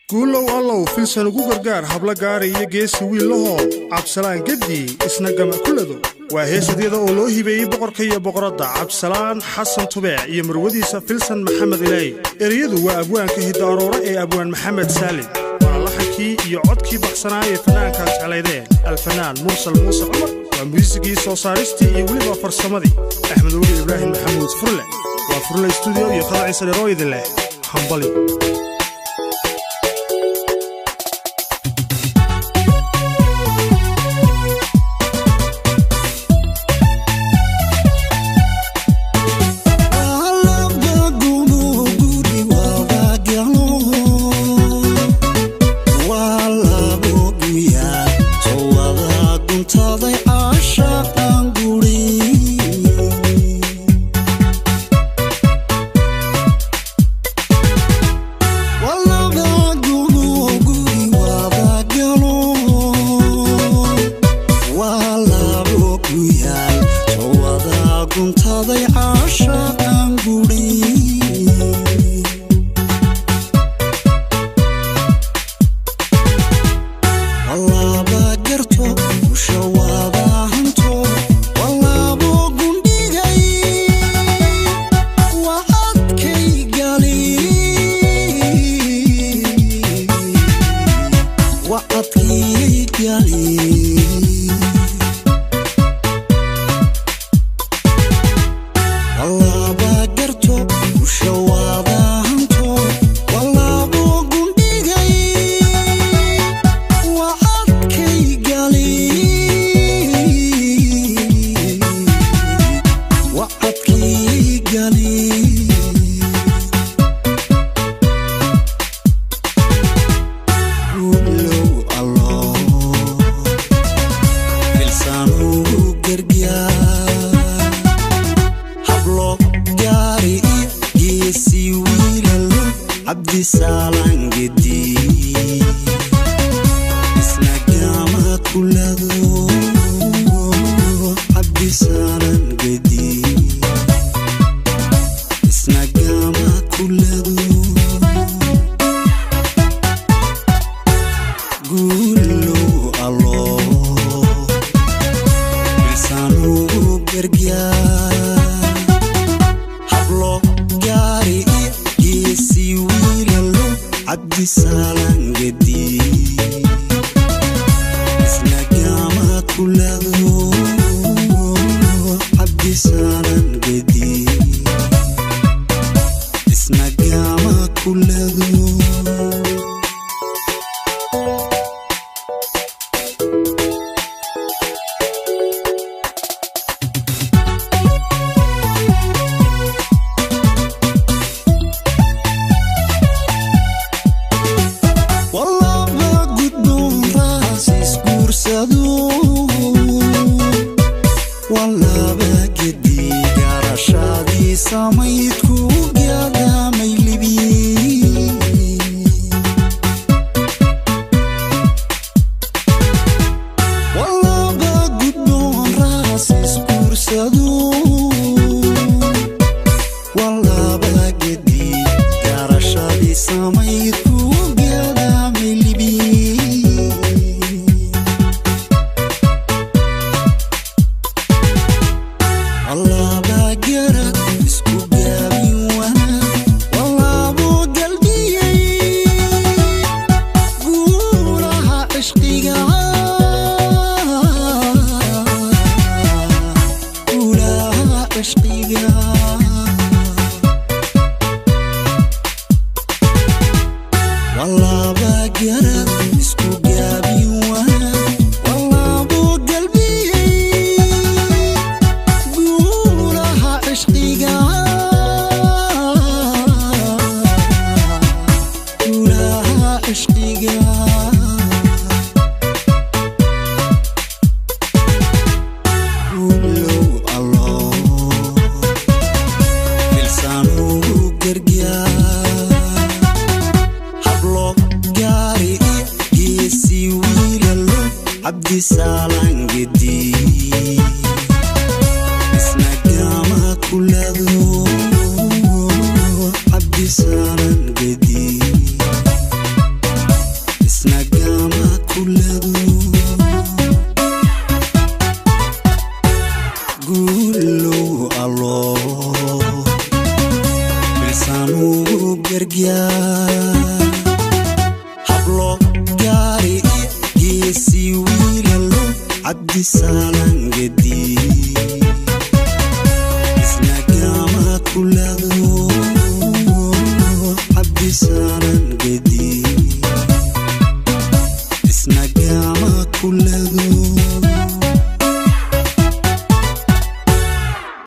Guulow Allow, Filsan ugu gargaar habla gaari iyo geesi wiillahoo Cabsalaan Geddi isna gama kulado. Waa heesadyada oo loo hibeeyey boqorka iyo boqoradda Cabsalaan Xasan Tubeec iyo marwadiisa Filsan Maxamed Iley. Ereyadu waa abwaanka hidda aroore ee abwaan Maxamed Saalim, waana laxankii iyo codkii baxsanaa ee fanaankaad jeclaydeen, alfanaan Mursal Muuse Cumar. Waa muusigii, soo saaristii iyo weliba farsamadii Axmed Weli Ibraahim Maxamuud Furle. Waa Furle Stuudiyo iyo Khadar Ciise Dheerooyidin leh hambali. Cabdisalaan Gedi. Geesi wiilalo, Cabdisaalan Gedi.